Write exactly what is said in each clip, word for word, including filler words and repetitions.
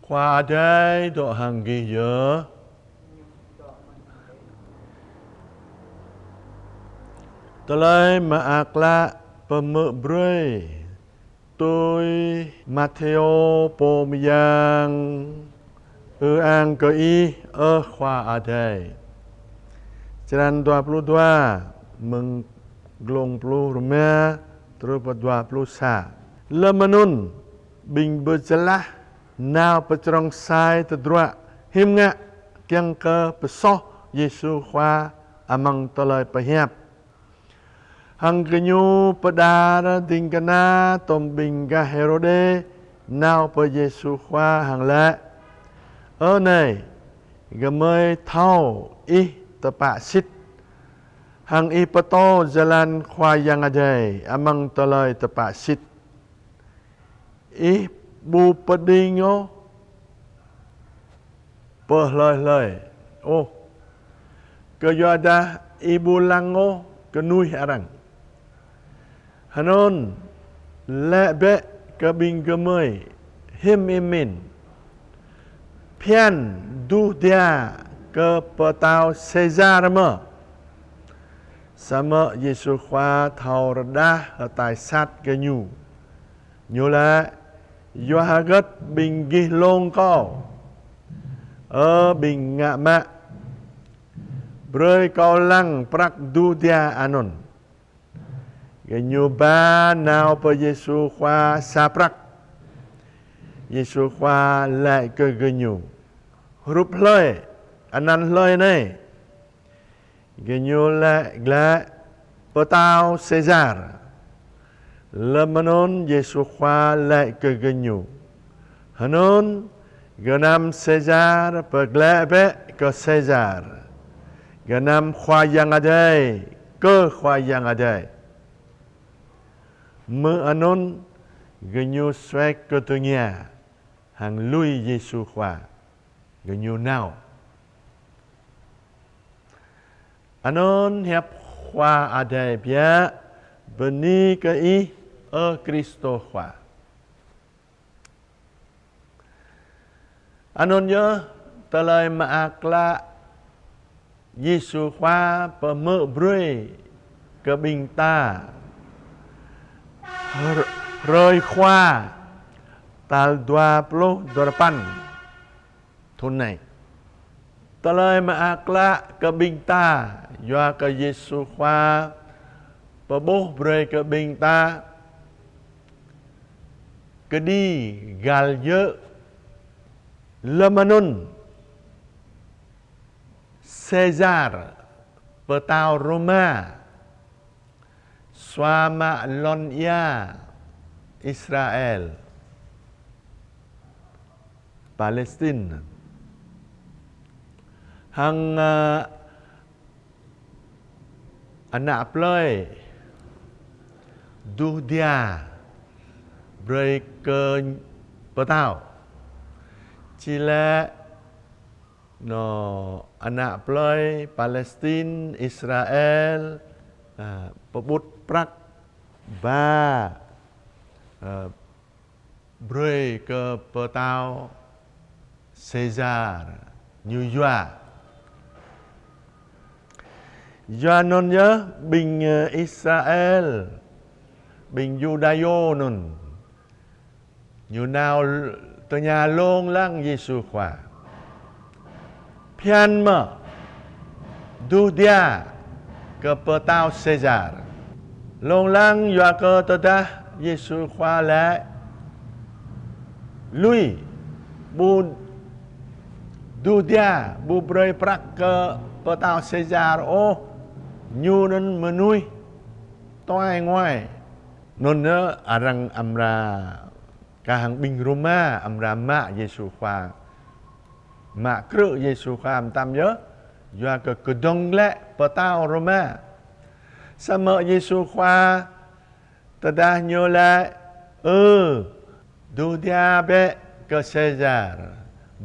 Khua Adai dŏ hăng gih yơh. Tơlơi Mơak Klă pơhmư̆ brơi tui Matthêô pô mơyang. Ư-ang kơ Ih, ơ Khua Adai. Črăn dua pluh dua, mơ̆ng glông pluh rơma truh pơ dua pluh sa. Lơm anŭn, ƀing Bơčơlah nao pơčrông sai tơdruă hiam ngă kiăng kơ pơsoh Yêsu Khua amăng tơlơi pơhiăp. Hăng gơñu pơđar ding kơna tôm ƀing gah Hêrôdê nao pơ Yêsu Khua hăng laĭ: Ơ Nai, gơmơi thâo Ih tơpă sĭt, hăng Ih pơtô jơlan Khua Yang Adai amăng tơlơi tơpă sĭt. Ih ƀu pơđing ôh pơ hlơi hlơi ôh, kơyuadah Ih ƀu lăng ôh kơnuih arăng. Hơnŭn, laĭ bĕ kơ ƀing gơmơi hiam ih mĭn: Phiăn duh dia kơ pơtao Sêsar mơ̆? Samơ̆ Yêsu Khua thâo rơđah hơtai sat gơñu. Ñu laĭ: Yua hơgĕt ƀing gih lông Kâo, ơ ƀing ngă mă? Brơi Kâo lăng prăk duh dia anŭn. Gơñu ba nao pơ Yêsu Khua sa prăk. Yêsu Khua laĭ kơ gơñu: Hrup hlơi, anăn hlơi nai? Gơñu laĭ glaĭ: Pơtao Sêsar. Lơm anŭn Yêsu Khua laĭ kơ gơñu: Hơnŭn, gơnam Sêsar pơglaĭ bĕ kơ Sêsar, gơnam Khua Yang Adai kơ Khua Yang Adai. Mơ̆ng anŭn gơñu suek kơtơngia hăng lui Yêsu Khua. Gơñu nao. Anŭn hiăp Khua Adai biă. Bơni kơ Ih, ơ Kristô Khua. Anŭn yơh Tơlơi Mơak Klă Yêsu Khua pơhmư̆ brơi kơ ƀing ta hrơi Khua tal dua pluh dua rơpăn thŭn anai. Tơlơi Mơak Klă kơ ƀing ta, yua kơ Yêsu Khua pơƀuh brơi kơ ƀing ta kơđi găl djơ̆. Lơm anŭn Sêsar, pơtao Rôma, sua mă lŏn ia Israel, Palestin. Hăng, ơ, ană plơi duh dia brơi kơ pơtao. Či lĕ nô ană plơi Palestin, Israel, ơ, pơƀut prăk ba, ơ, brơi kơ pơtao Sêsar ñu yua. Yua anŭn yơh ƀing, ơ, Israel, ƀing Yuđa yơh anŭn, ñu nao tơña lông lăng Yêsu Khua: Phiăn mơ̆ duh dia kơ pơtao Sêsar? Lông lăng yua kơ tơdah Yêsu Khua laĭ lui, ƀu duh dia, ƀu brơi prăk kơ pơtao Sêsar ôh, ñu anŭn mơnuih tuai nguai. Anŭn yơh arăng amra kah hăng ƀing Rôma amra mă Yêsu Khua, mă krư̆ Yêsu Khua mơtam yơh, yua kơ kơdơ̆ng glaĭ pơtao Rôma. Samơ̆ Yêsu Khua tơdah ñu laĭ: Ơ, duh dia bĕ kơ Sêsar,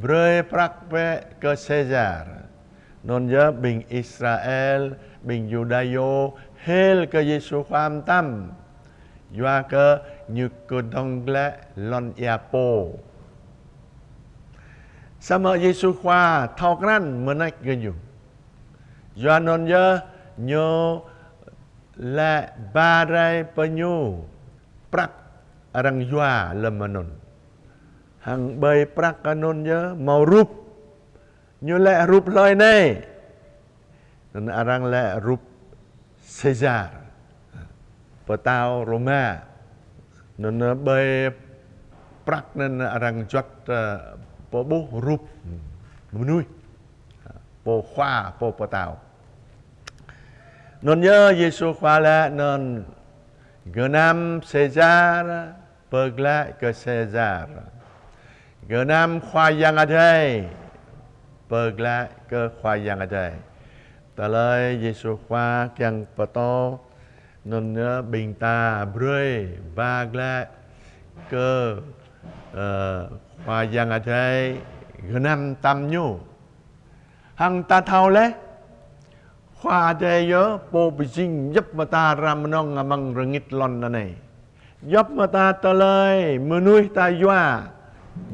brơi prăk bĕ kơ Sêsar. Anŭn yơh ƀing Israel, ƀing Yuđa yơh hil kơ Yêsu Khua mơtam, yua kơ ñu kơdơ̆ng glaĭ lŏn ia pô. Samơ̆ Yêsu Khua thâo krăn mơneč gơñu. Yua anŭn yơh ñu laĭ ba rai pơ ñu prăk arăng yua lơ̆m anŭn. Hăng ƀơi prăk anŭn yơh hmâo rup. Ñu laĭ: Rup hlơi anai? Anŭn arăng laĭ: Rup Sêsar, pơtao Rôma. Anŭn ƀơi prăk anŭn arăng juăt, ơ, pơƀuh rup mơnuih, pô khua, pô pơtao. Anŭn yơh Yêsu Khua laĭ anŭn: Gơnam Sêsar pơglaĭ kơ Sêsar. Gơnam Khua Yang Adai pơglaĭ kơ Khua Yang Adai. Tơlơi Yêsu Khua kiăng pơtô anŭn yơh ƀing ta brơi ba glaĭ kơ, ơ, Khua Yang Adai gơnam tam ñu. Hăng ta thâo laih, Khua Adai yơh pô pơjing djŏp mơta ram mơnơ̆ng amăng rơngit lŏn anai. Djŏp mơta tơlơi mơnuih ta yua,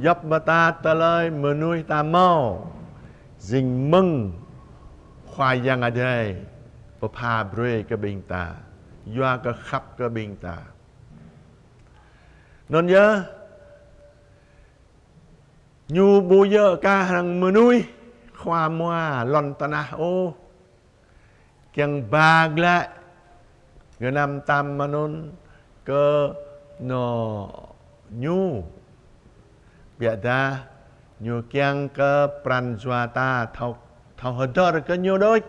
djŏp mơta tơlơi mơnuih ta hmâo, jing mơ̆ng Khua Yang Adai pơpha brơi kơ ƀing ta, yua kơ khăp kơ ƀing ta. Anŭn yơh, ñu ƀu djơ̆ kah hăng mơnuih khua mua lŏn tơnah ôh, kiăng ba glaĭ gơnam tam anŭn kơ anŏ ñu. Biă dah ñu kiăng kơ pran jua ta thâo, thâo hơdơr kơ ñu đôč,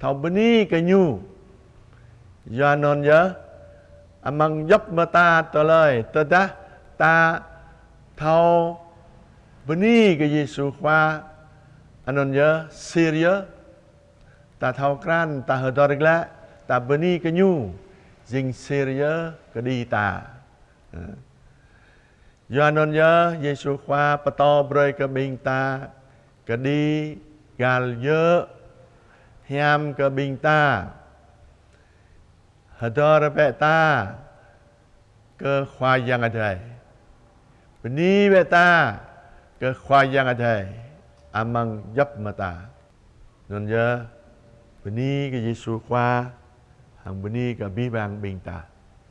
thâo bơni kơ ñu. Yua anŭn yơh, amăng djŏp mơta tơlơi, tơdah ta thâo bơni kơ Yêsu Khua, anŭn yơh sir yơh ta thâo krăn, ta hơdơr glaĭ, ta bơni kơ ñu, jing sir yơh kơđi ta. Yua anŭn yơh Yêsu Khua pơtô brơi kơ ƀing ta kơđi găl djơ̆ hiam kơ ƀing ta. Hơdơr bĕ ta kơ Khua Yang Adai. Bơni bĕ ta kơ Khua Yang Adai amăng djŏp mơta. Anŭn yơh, bơni kơ Yêsu Khua, hăng bơni kơ abih bang ƀing ta.